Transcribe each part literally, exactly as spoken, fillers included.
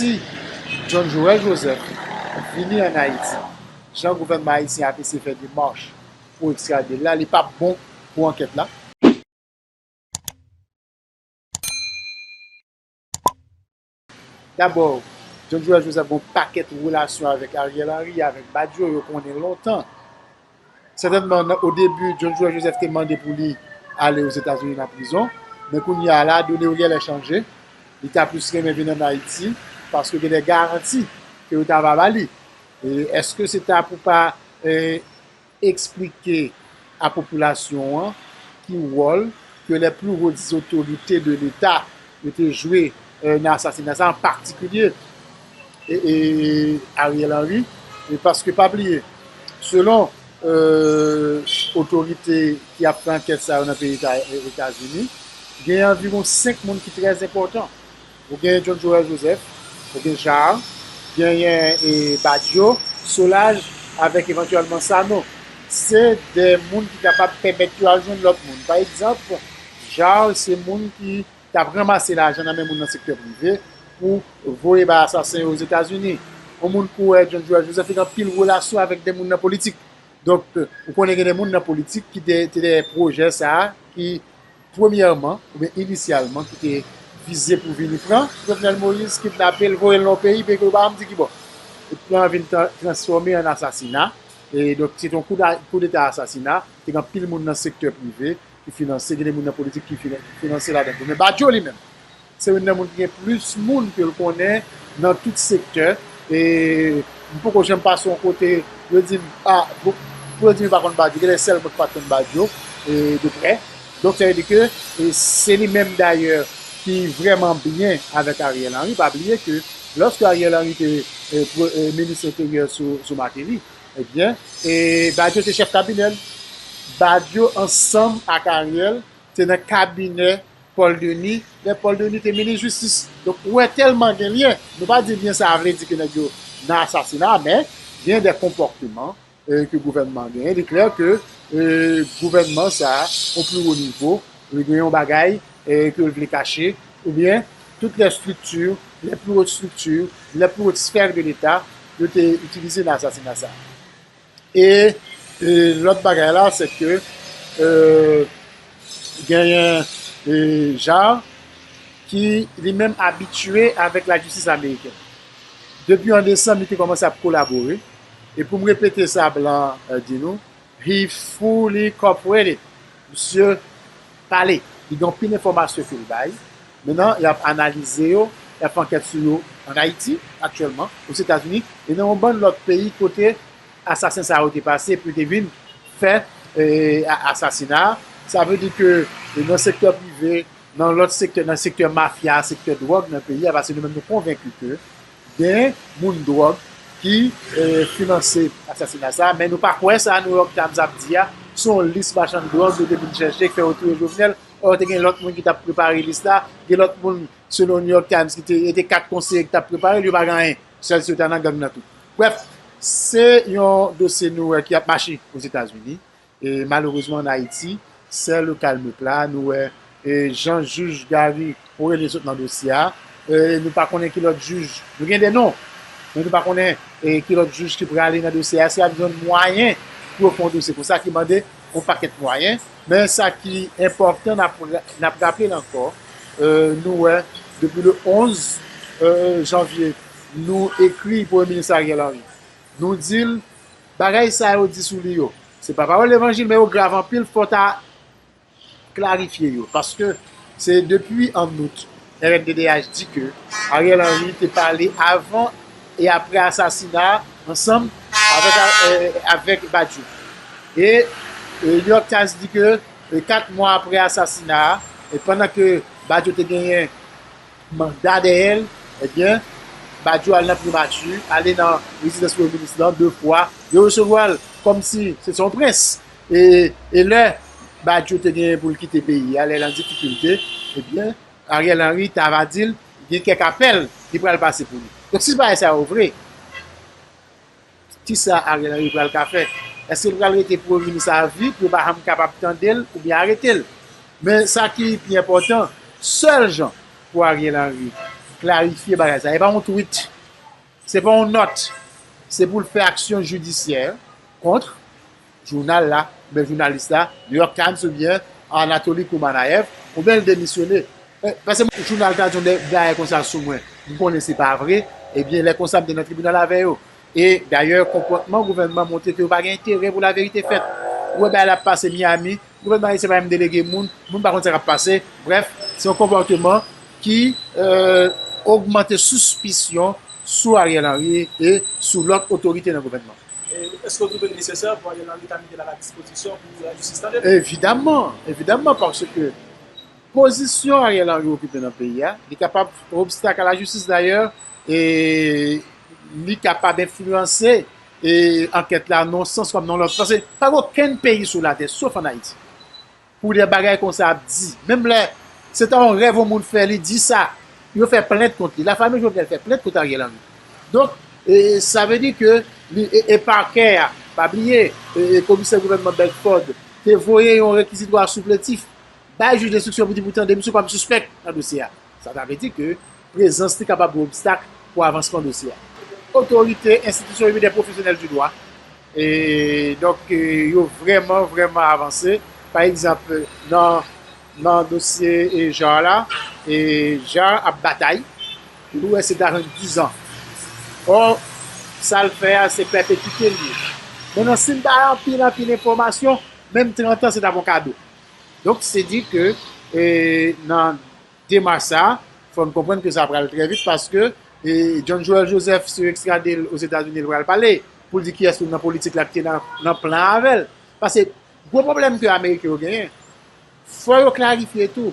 Si John Joël Joseph vini ann Ayiti, jan gouvènman ayisyen ap eseye fè demach pou ekstrade l la, li p ap bon pou ankèt la. Dabò, John Joël Joseph gen yon pakèt relasyon avèk Ariel Henry, avèk Badio, yo konnen lontan. Sètènman, nan, o debi, John Joël Joseph te mande pou li ale Ozetazini nan prizon, men kounye a la, done yo genlè chanje. Li ta plis renmen vin ann Ayiti, paske gen de garanti ke yo ta va ba li. E èske se ta pou pa, e, eksplike a popilasyon an ki wòl ke les plus hautes autorités de l'État yo te jwe, e, nan asasina sa, an patikilye, e, e, Ariel Henry, e, paske pa bliye, selon, e, otorite ki ap fè ankèt sa yo nan peyi Eta-, e, Etazini, gen anviwon senk moun ki trè enpòtan. Ou gen John Joël Joseph, ou gen Jaar, genyen, e, Badio, Solages, avèk evantyèlman Sanon. Se de moun ki kapab pèmèt yo al jwenn lòt moun. Pa egzanp, Jaar se moun ki t ap ranmase lajan nan men moun nan sektè prive pou voye bay asasen yo Ozetazini. Yon moun kou wè John Joël Joseph, li gen anpil relasyon avèk de moun nan politik. Donk, ou konnen gen de moun nan politik ki te, te dèyè pwojè sa a, ki premyèman, oubyen inisyalman, ki te vize pou vini pran Jovenel Moïse, kidnape l, voye l nan yon peyi, byen ke yo pa janm di ki bò. Epi plan an vin tra-, transfòme an asasina. E donk, se te yon kou da-, koudeta asasina. Te gen anpil moun nan sektè prive ki finanse, gen de moun nan politik ki finan-, finanse ladan tou. Men Badio li menm, se youn nan moun ki gen plis moun ke l konnen nan tout sektè. E m poko janm pase yon kote, yo di m, a, pou, pou yo di m yo pa konn Badio, gen de sèl moun ki pa t konn Badio, e, de prè. Donk, sa vle di ke, e, se li menm dayè ki vrèman byen avèk Ariel Henry. Pa bliye ke lòske Ariel Henry te, e, pre-, e, minis enteryè sou, sou Martelly, ebyen, e, Badio te chèf kabinè l. Badio ansanm ak Ariel te nan kabinè Paul Denis, lè Paul Denis te minis jistis. Donk, ou wè tèlman gen lyen. Nou pa di lyen sa a vle di ke nèg yo nan asasina, men gen de konpòteman, e, ke gouvènman an genyen. Li klè ke, e, gouvènman sa a, o pli wo nivo, li gen yon bagay, e, ke l vle kache, oubyen tout les structures, les plus hautes structures, les plus hautes sphères de l'État, yo te itilize nan asasina sa a. E, e, lòt bagay la, se ke, e, genyen, e, Jaar ki li menm abitye avèk lajistis amerikèn. Depi an desanm, li te kòmanse ap kolabore. E pou m repete sa blan, e, di nou, he fully cooperated. Misye pale. Li gen anpil enfòmasyon ke l bay. Mentnan, y ap analize yo, y ap fè ankèt sou yo ann Ayiti, aktyèlman, Ozetazini, e nan yon bann lòt peyi kote asasen sa yo te pase, epi yo te vin fè, e, a-, asasina a. Sa vle di ke, e, nan sektè prive, nan lòt sektè, nan sektè mafya, sektè dwòg nan peyi a, paske nou menm nou konvenki ke gen moun dwòg ki, e, finanse asasina sa, men nou pa kwè sa New York Times ap di a, se yon lis machann dwòg yo te vin chèche, ki fè yo touye Jovenel, ò, te gen lòt moun ki t ap prepare lis la, gen lòt moun, selon New York Times, ki te, e te kat konseye ki t ap prepare l, yo pa gen anyen, sèl si yo ta nan gang nan tou. Brèf, se yon dosye nou wè ki ap mache Ozetazini. E malerezman, ann Ayiti, c'est le calme plat. Nou wè, e, jan jij Garry Orélien sot nan dosye a. E, nou pa konnen ki lòt jij. Nou gen de non, men nou pa konnen, e, ki lòt jij ki prale nan dosye a. Si y ap jwenn mwayen pou yo fè yon dosye konsa ki mande yon pakèt mwayen. Men sa ki enpòtan, n ap, n ap raple l ankò, e, nou wè, depi le onz, e, janvye, nou ekri Premye Minis Ariel Henry. Nou di l, bagay sa yo di sou li yo, se pa pawòl levanjil, men yo grav anpil, fò w ta klarifye yo. Paske se depi an out, R N D D H di ke Ariel Henry te pale avan e apre asasina a ansanm avèk, e, avèk Badio. E, e, New York Times di ke, e, kat mwa apre asasina a, e pandan ke Badio te genyen manda dèyè l, ebyen, Badio al nan Primati, ale nan rezidans Premye Minis lan de fwa. Yo resevwa l kòmsi se te yon prens. E, e lè Badio te genyen pou l kite peyi a, lè l an difikilte, ebyen, Ariel Henry ta va di l gen kèk apèl ki pral pase pou li. Donk, si bagay sa yo vre, kisa Ariel Henry pral ka fè? Èske l pral rete premye minis a vi pou yo pa janm kapab tande l oubyen arete l? Men sa ki pi enpòtan, sèl jan pou Ariel Henry klarifye bagay sa. E pa yon tweet, se pa yon nòt. Se pou l fè aksyon jidisyè kont jounal la, oubyen jounalis la, New York Times oubyen Anatoly Kurmanayev, oubyen l demisyone. Eh, paske jounal ta di yon bagay konsa sou mwen, m konnen se pa vre, ebyen, lè konsa m te nan tribinal avè yo. E dayè, konpòtman gouvènman montre ke yo pa gen enterè pou laverite fèt. Ou wè bagay la ap pase Miami, gouvènman ayisyen pa menm delege moun, moun pa konn sa k ap pase. Brèf, se yon konpòtman ki ogmante sispisyon sou Ariel Henry e sou lòt otorite nan gouvènman. Èske w twouve l nesesè pou Ariel Henry ta mete l a la dispozisyon pou lajistis tande l? Evidaman, evidaman, paske pozisyon Ariel Henry okipe nan peyi a, li kapab obstak a lajistis dayè, e li kapab enfliyanse e ankèt la nan yon sans kòm nan lòt. Paske pa gen okenn peyi sou latè, sof ann Ayiti, pou de bagay konsa ap di. Menm lè se ta yon rèv yon moun fè, li di sa, yo fè plent kont li. Lafanmi Jovenel fè plent kont Ariel Henry. Donk, e, sa vle di ke li, e, e pakè a, pa bliye, e, e komisè gouvènman Bedford te voye yon rekizitwa sipletif bay jij denstriksyon pou di pou tande misye kòm sispèk nan dosye a. Sa ta vle di ke prezans li kapab yon obstak pou avansman dosye a. Otorite, enstitisyon epi de pwofesyonèl di dwa, e, donk, e, yo vrèman, vrèman avanse. Pa egzanp, nan, nan dosye e Jar la, e Jar ap batay, li wè se ta jwenn diz an. Ò, sa l fè a, se pèpetwite l ye. Mentnan, si m bay anpil, anpil enfòmasyon, menm trant an, se ta yon kado. Donk, se di ke, e, nan demach sa, fò n konprann ke sa pral trè vit paske, e, John Joël Joseph, si yo ekstrade l Ozetazini, l pral pale pou l di kiyès moun nan politik la ki te nan, nan plan avè l. Paske gwo pwoblèm ke Ameriken yo genyen, fò yo klarifye tou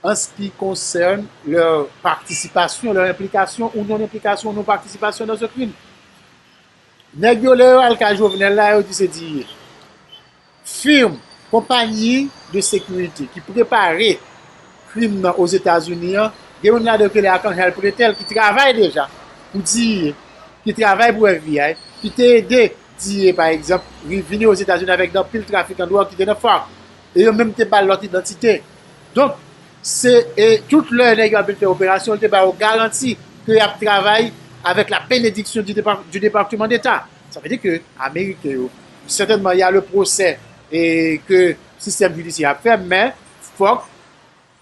an ce qui concerne leur participation, leur implication ou non implication, non participation dans ce crime. Nèg yo, lè yo al ka Jovenel la, yo di se di ye. Fim, konpayi de sekirite ki prepare krim nan Ozetazini an, gen youn ladan yo ki rele Arcangel Pretel ki travay deja pou di ye, ki travay pou FBI, ki te ede di ye, pa egzanp, vini Ozetazini avèk anpil trafikan dwòg ki te nan FARC. E yo menm te ba l lòt idantite. Donk, se, e, tout lè nèg yo ap vin fè operasyon, yo te ba yo garanti ke y ap travay avèk la benediksyon du, du Département d'État. Sa vle di ke Ameriken yo, sètènman, y a le procès e ke sistèm jidisyè ap fè, men fòk,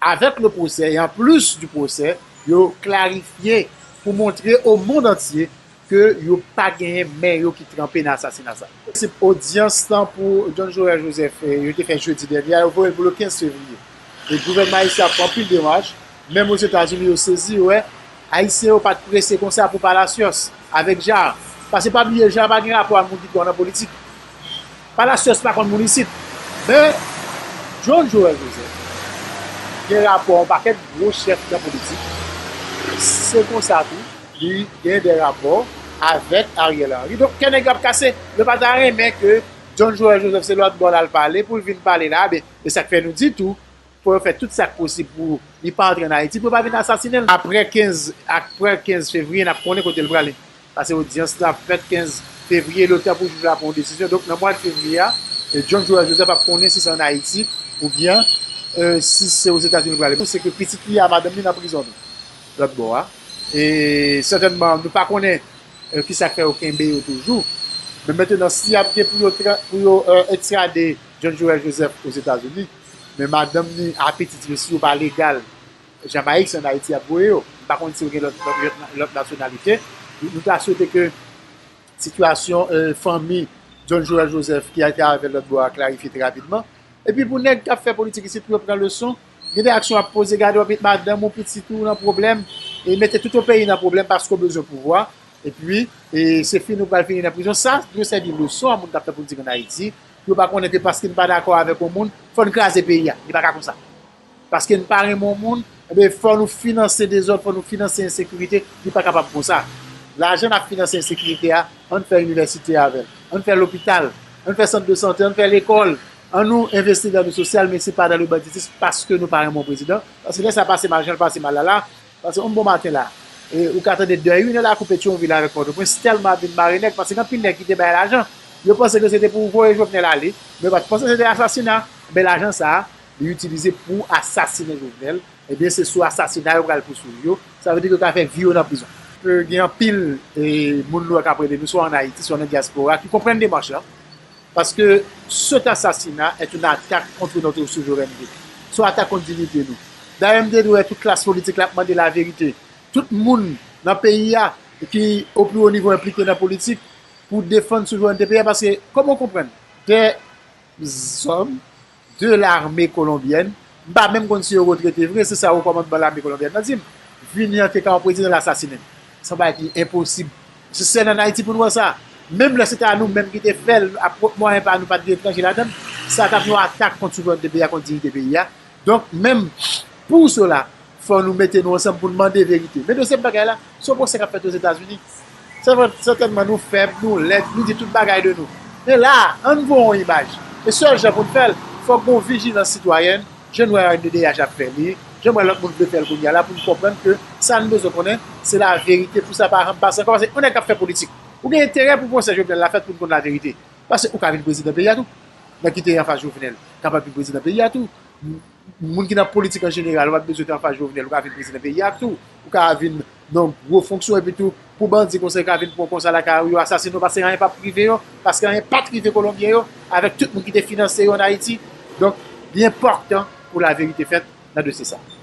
avèk le procès e an plis du procès, yo klarifye pou montre au monde entier ke yo pa genyen men yo ki tranpe nan asasina sa. Se odyans lan pou John Joël Joseph, e, yo te fè jedi dènye a, yo voye l pou le kenz fevriye. E gouvènman ayisyen ap fè anpil demach, menm Ozetazini yo sezi, yo wè Ayisyen yo pa t prese konsa pou Palacios avèk Jar. Paske pa bliye, Jar pa gen rapò ak moun ki twò nan politik. Palacios pa konn moun isit. Men, John Joël Joseph gen rapò yon pakèt gwo chèf nan politik. Se konsa tou, li gen de rapò avèk Ariel Henry. Donk, kè nèg yo ap kase. Yo pa ta renmen ke John Joël Joseph se lòt bò l al pale, pou l vin pale la, men, e sa k fè nou di tou, fò yo fè tout sa k posib pou li pa antre ann Ayiti, pou yo pa vin asasinen l. Aprè kenz, aprè kenz fevriye, n ap konnen kote l prale. Paske odyans la ap fèt kenz fevriye, letan pou jij la pran yon desizyon. Donk, nan mwa fevriye a, e, John Joël Joseph ap konnen si se ann Ayiti oubyen, e, si se Ozetazini l prale. Se ke pitit li a, madanm li nan prizon tou, lòt bò a. E sètènman, nou pa konnen, e, kisa k fè yo kenbe yo toujou. Men mentnan, si y ap gen pou yo tra-, pou yo, e, ekstrade John Joël Joseph Ozetazini, men madanm ni a pitit yo, si yo pa legal, Jamayik, se ann Ayiti y ap voye yo. M pa konn si yo gen lòt, lòt, lòt nasyonalite. Nou, nou ta swete ke sitiyasyon, e, fanmi John Joël Joseph ki atravè lòt bò a klarifye trè rapidman. Epi pou nèg k ap fè politik isit, pou yo pran leson, gen de aksyon w ap poze, gade w ap met madanm ou, pitit ou nan pwoblèm, e mete tout yon peyi nan pwoblèm paske w bezwen pouvwa. Epi, e se fini, ou pral fini nan prizon. Sa dwe sèvi leson a moun k ap fè politik ann Ayiti, pou yo pa konnen ke paske n pa dakò avèk yon moun, fò n kraze peyi a. Li pa ka konsa. Paske n pa renmen yon moun, ebyen, fò nou finanse dezòd, fò nou finanse ensekirite, li pa kapab konsa. Lajan n ap finanse ensekirite a, ann fè inivèsite avè l, ann fè lopital, ann fè sant de sante, ann fè lekòl, ann nou envesti nan nou sosyal, men se pa nan le banditis paske nou pa renmen yon prezidan. Paske lè sa pase mal, jan l pase mal la la, paske yon bon maten la, e, ou ka tande de une la kou Petyonvil avèk Pòtoprens, tèlman ap vin mare nèg, paske gen anpil nèg ki te bay lajan. Yo panse ke se te pou voye Jovenel ale, men yo pa t panse se te asasina. Men lajan sa a, li itilize pou asasinen Jovenel, ebyen, se sou asasina yo pral pouswiv yo. Sa vle di ke yo ka fè vi yo nan prizon. Ke gen anpil e, moun nou wè k ap rele nou, swa ann Ayiti, swa nan dyaspora, ki konprann demach lan. Parce que cet assassinat est une attaque contre notre souveraineté. Se yon atak kont diyite nou. Dayè, m te dwe wè tout klas politik la ap mande laverite. Tout moun nan peyi a ki o pli wo nivo enplike nan politik pou defann souverènte peyi a. Paske, kòman w konprann? Des hommes de l'armée colombienne, m pa menm konn si yo retrete vre, se sa wo kòmandman lame kolonbyèn nan di m. Vini an ke ka yon prezidan l asasinen m. Se yon bagay ki enposib. Se sèl ann Ayiti pou n wè sa. Menm lè se ta nou menm ki te fè l, ak pwòp mwayen pa nou, pa t gen etranje ladan l, sa t ap yon atak kont souverènte peyi a, kont diyite peyi a. Donk, menm pou sela, fò nou mete nou ansanm pou n mande verite. Men dezyèm bagay la, se yon pwosè k ap fèt Ozetazini. Sètènman, nou fèb, nou lèd, nou di tout bagay de nou. Men la, ann voye yon imaj. E sèl jan pou n fè l, fòk gen yon vijilans sitwayèn, jan n wè A N D D H ap fè li, jan n wè lòt moun vle fè l kounye a la, pou n konprann ke sa n bezwen konnen, se laverite pou sa pa janm pase ankò. Paske yon nèg k ap fè politik, ou gen enterè pou pwosè Jovenel la fèt pou n konn laverite. Paske ou ka vin prezidan peyi a tou. Nèg ki te anfas Jovenel kapab vin prezidan peyi a tou. Moun ki nan politik an jeneral, ou pa t bezwen te anfas Jovenel, ou ka vin prezidan peyi a tou. Ou ka vin nan gwo fonksyon, epi tou, pou bandi konsa, yo ka vin pran w konsa lakay ou, yo asasinen w, paske anyen p ap rive yo, paske anyen pa t rive Kolonbyen yo, avèk tout moun ki te finanse yo ann Ayiti. Donk, li enpòtan pou laverite fèt nan dosye sa.